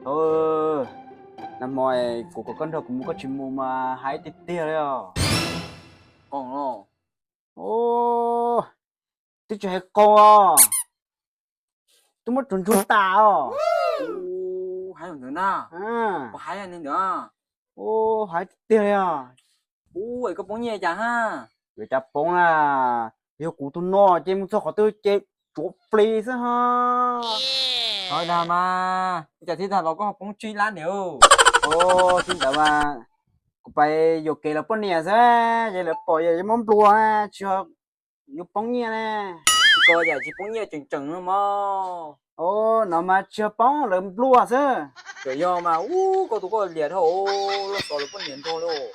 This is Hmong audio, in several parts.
Nag hmo kuv kom koj nrog kuv mus koj tsis mus mas hais tiag tiag li os. Qoob los? Twb tsis hais qoob os, twb muab tsuag ntsuag tas os. Hais ntawd na, hais ntawd, hais tiag tiag li os. Ub, es koj poob nyiaj cas ha? Yuav cas poob na, yog kuv tus no ces mus txog qhov twg ces tsuav plis xwb ha. Thov dag mas, ua cas thiaj tag los koj poob tsib lab ntawd? Tsis ntawd mas kuv pais yuam kev lawv poj niam xwb, ces lawv pom ces muab nplua, tsis yog yuav poob nyiaj ne. Koj yam tsis poob nyiaj tseem tseem no mog. Os, no mas tsis yog poob, lawv nplua xwb. Tseem yog mas, ub, koj tus koj liam dhau, loj xov lawv poj niam nrog lauj.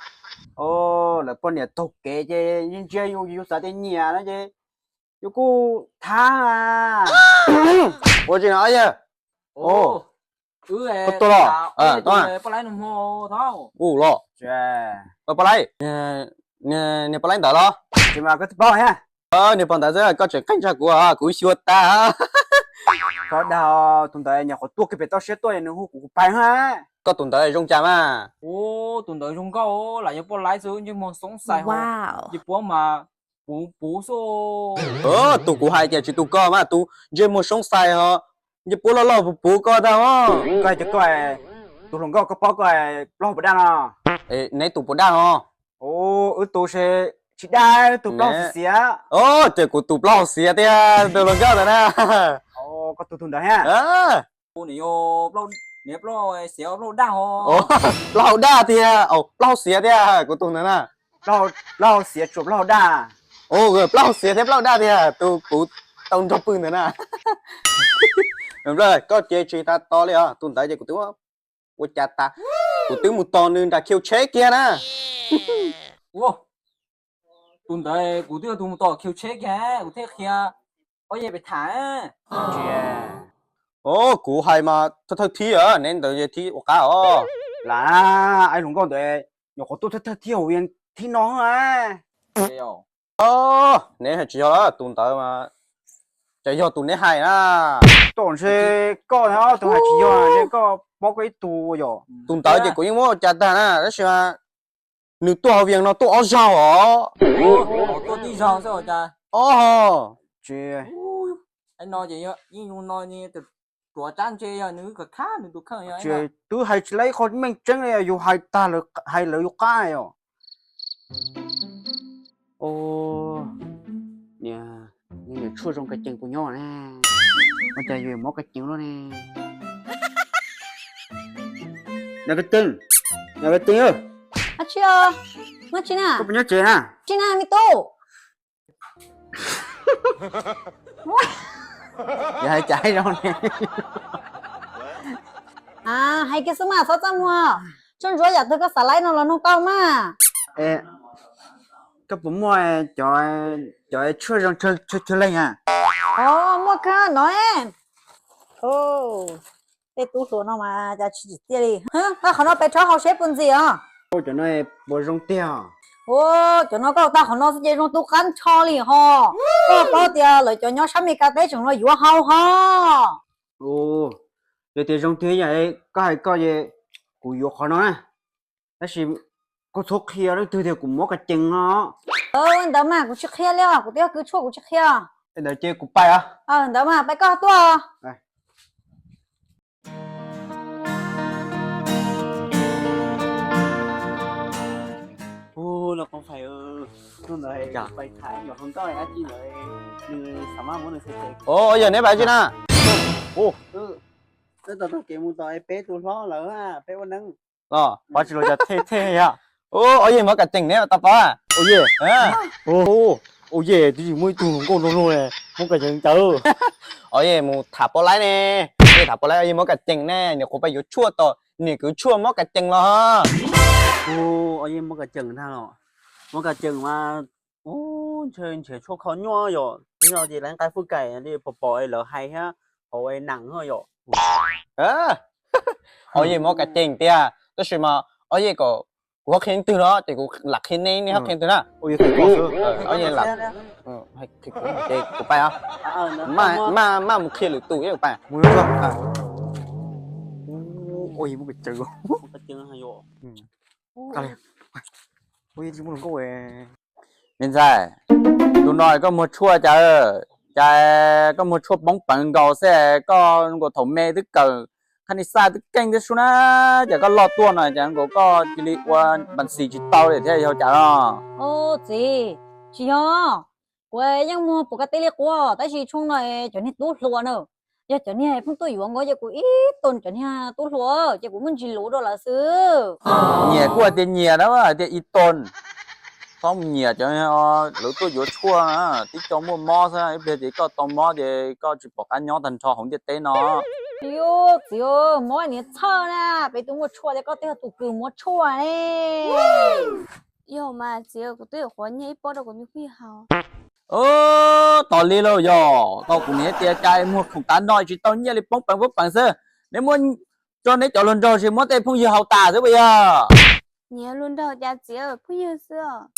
Os, lawv poj niam taug kev ces yeej ntsia yus, yus xav tias nyiam no ces yus kuj thab. Ua tsi no yawg? Koj tuaj los? Poj laib no hmo thaub. Ua los? Poj laib, niag poj laib ntawd los? Tsis mas koj twb paub thiab. Niag pog ntawd xwb koj tseem qeej ntsag kuv, kuv xyuas tag. Koj dag, tus ntawd nyuam qhuav tuaj kiag pem toj siab tuaj nws hu kuv, kuv pais na. Koj tus ntawd zoo cas mas? Ub, tus ntawd zoo nkauj, lam yog poj laib xwb, ntsej muag xoob xais, ntsej puab mas puv puv xwb. Tus kuv hais tias tsis tus koj mas, tus ntsej muag xoob xais ho, ntsej puab loj loj puv puv koj tag os. Koj hais tias koj, tus hluas nkauj koj paub koj plaub hau puas daj no? Neb tus puas daj no? Wb tus se tsis daj, wb tus plaub hau xiav. Ces kuv tus plaub hau xiav tiag, tus hluas nkauj ntawd na. Koj tus tus ntawd thiab? Niam plaub hau xiav plaub hau daj ho. Plaub hau daj tiag, plaub hau xiav tiag, kuv tus ntawd na. Plaub hau xiav tsuas plaub hau daj. Plaub hau xiav thiab plaub hau daj tiag, tus kuv tau nrog pw ntawd na. Koj ces tsis tas to li os, tus ntawd ces kuv twb ua cas tas, kuv twb mus tos nws nram khiu tsheb kiag na. Tus ntawd kuv twb yog tus mus tos khiu tsheb kiag, kuv thiaj qhia ob yej pem tham. Os, kuv hais mas thawj thawj thib, neb ntawd thib ua qab os. Lam, ib hluas nkauj ntawd nyuam qhuav tuaj thawj thawj thib hauv yees thib no. Neb hais tsis yog, tus ntawd mas, ces yog tus neb hais na. Tom ntshe koj thiab, tus hais tsis yog ntshe koj paub koj ib tug yom. Tus ntawd ces kuv yeej muab ua cas tag na, tab sis mas nws tuaj hauv yees no tuaj ob zaug os. Tuaj tib zaug xwb ua cas? Ob. Tsis, no ces yeej yus no, tuav tsab ntse yog nws khab nws tus kheej yog. Twb hais tsis tau ib qho meej tseeb li, yus hais tag lawv hais lawv yus qab yom. Niag, niag tshuaj zoo ka cees puas nyob na? Ua cas yus mob ka cees luaj ne? Niag ka cees, niag ka cees, tsis, koj puas nyob tsev na? Tsis na me tub. Yog hais cas zoo ne? Hais kiag xwb mas txhob txaj muag. Tshuaj ntsuab yam twg koj xav laib no los nug tau mas. Koj puas muaj cov, cov tshuaj zoo chaw leeg a? Muaj kawg no. Tej tub hluas no mas cas tsis tsim txiaj li. Tau qhov no pes rhaub hau seb puas ntxim os. Cov no puas zoo tiag? Ua, cov no koj tau qhov no xwb ces zoo tu qab ncho li ho. Koj paub tias lawv cov nyob sab Meskas teb tseem los yuav hau ho. Yog tias zoo tiag yam koj hais koj ces kuv yuav qhov no na. Tab sis koj txhob qhia leej twg tias kuv mob ka cees no. Ntawd mas kuv tsis qhia li os, kuv twb yog kws tshuaj kuv tsis qhia. Ntawd ces kuv pais os. Ntawd mas pais koj tuaj. Hnub ntawd pais tham nyuam hluas nkauj dab tsi ntawd, nws xav maj muab nws xwb ces. Yog neb pais tsi na? Wb tau taug kev mus tom peb tus hlob lawv, peb ua neeb. Los pov tsis los cas thej thej yom. Ua, yej mob ka cees neb tau pov. Ua yej, ua yej twb tsis muaj ib tug hluas nkauj nrog luag mob ka cees ntawd. Yej mus tham pov laib ne, yej tham pov laib, yej mob ka cees ne, nyuam qhuav pais yuav tshuaj tom niam kwv tshuaj mob ka cees los. Yej mob ka cees ntag los, mob ka cees mas ntshe nrhiav tshuaj kho nyuaj yom, nyob ces lawv nqaij fwj kaim li pom pom lawv hais thiab, hauv nees yom. Ob yej mob ka cees tiag, tab sis mas ob yej kom kuv qhia leej twg no ces kuv lam qhia nej, nej qhia leej twg na. Ob yej lam, ces kuv pais os. Maj mus qhia lwm tus, kuv pais. Ua ib muab kuv cawv. Me ntxhais, ntu no koj muag tshuaj cas, cas koj muag tshuaj poob peev nkaus xwb, koj nkaus thaum me twb kawm, khab ni xaj twb keej twb sub na, cas koj loj tuaj no cas nkaus koj cia li ua npas xis tsis tau li thiab yog cas no? Txiv, tsis yog, kuv yeej muag pus kas tis li quav tab sis tshuaj no cov niag tub hluas na, yog cov niag pheej tuaj yuav nkaus ces kuv ib tug cov niag tub hluas ces kuv muab ntsis luv rau lawv xwb. Nyiam kuj hais tias nyiam na, hais tias ib tug. Txhob mus nyiam cov lawv tuaj yuav tshuaj na, tib co muaj mob xwb, ib pliag ces koj tau mob ces koj tsis pom qab nyob tag nrho hauv ntiaj teb no. Txiv, mob niag txhawj na, peb twb muaj tshuaj thiab koj twb yog tus kws muab tshuaj ne. Yog mas txiv, kuv twb yuav qhuav nyiaj ib pob rau kuv tus phooj ywg haus. Tos li lauj, yog tau kuv niam tias cas muag khoom tav no tsis tau nyiaj li, poob peev poob peev xwb. Neb muab rau neb cov hluas nraug es muab tej phooj ywg haus tas xwb puas yog? Nyiam hluas nraug cas txiv, phooj ywg xwb.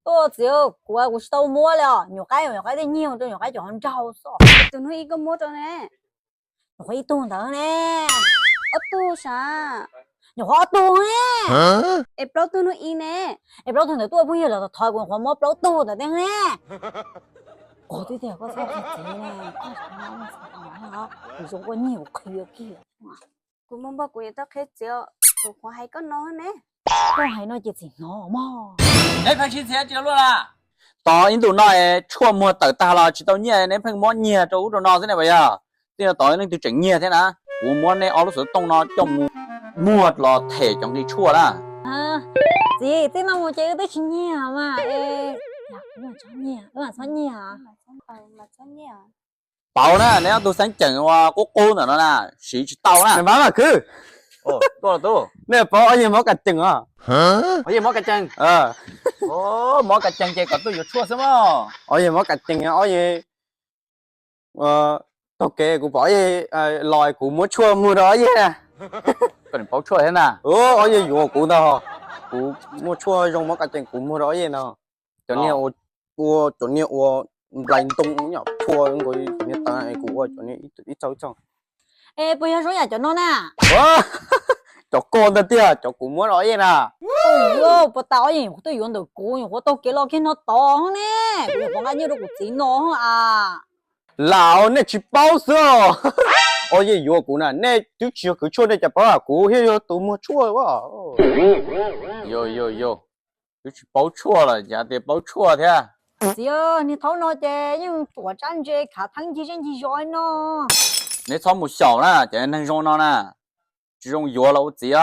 Tuaj txiv, kuv kuv tsis tau muab li os, nyuam qaib nyuam qaib tej nyiag rau nyuam qaib cov hluas nraug xwb. Tus hnub ib koj muab rau ne? Nyuam qhuav ib tug ntawd ne. Ob tug sav? Nyuam qhuav ob tug ne. Es plaub tug hnub ib ne? Es plaub tug ntawd tuaj phooj ywg los thov kuv nyuam qhuav muab plaub tug ntawd thiab ne. Ua tib tiag koj txhob qhia txiv ne, koj zoo ua nyiag kuv qhia kiag. Kuv muaj npoj kuv yuav tau qhia txiv, kuv qhuav hais koj no ne. Koj hais no ces txiv hnov mog. Neb pheej sib txhiab tsis luaj la. Tos ib ntus no es tshuaj muag tawm tag los tsis tau nyiaj neb pheej muab nyiag rau ub rau no xwb ne puas yog? Txij no tos leej twg tseem nyiag thiab na, kuv muab neb ob lub xov tooj no coj mus muag los them cov nqi tshuaj na. Txiv, txij no mus ces wb twb tsis nyiag mas. Wb mam txhob nyiag. Pauv na, neb ob tug xeeb ceem ua qub qub ntawm no na, siv tsis tau na. Npab mas khwv. Nej paub ob yeg mob kas cees os? Ob yeg mob kas cees. Mob kas cees ces kom tuaj yuav tshuaj xwb mog. Ob yeg mob kas cees, ob yeg taug kev kuv pom ob yeg los kuv muab tshuaj muag rau ob yeg na. Koj paub tshuaj thiab na. Ob yeg yuav kuv ntag, kuv muaj tshuaj zoo mob kas cees kuv muag rau ob yeg ntag. Cov niag ua, cov niag ua nplai ntoo, tshuaj nkaus cov niag taw, kuv ua cov niag ib txog ib txog. Es puas yog zoo yam cov no na? Cov koj ntag tiag, cov kuv muab rau ob yeg na. Puas tas ob yeg nyuam qhuav tuaj yuav ntawm kuv, nyuam qhuav taug kev los kiag no tod ne, kuv nyuam qhuav nqa nyiaj rau kuv txiv no a. Lam nej tsis paub xwb os. Ob yeg yuav kuv na, nej twb tsis yog kws tshuaj nej cas paub kuv thiaj yog tus muag tshuaj. Yog yog yog, twb tsis paub tshuaj los cas tias paub tshuaj thiab. Txiv, niag thaub no ces yeej tuam tsab ntse khav theeb ncig zej ncig zos no. Neb txhob mus xyaum na, cov neeg zoo no na, tsis zoo yuav los ua txiv.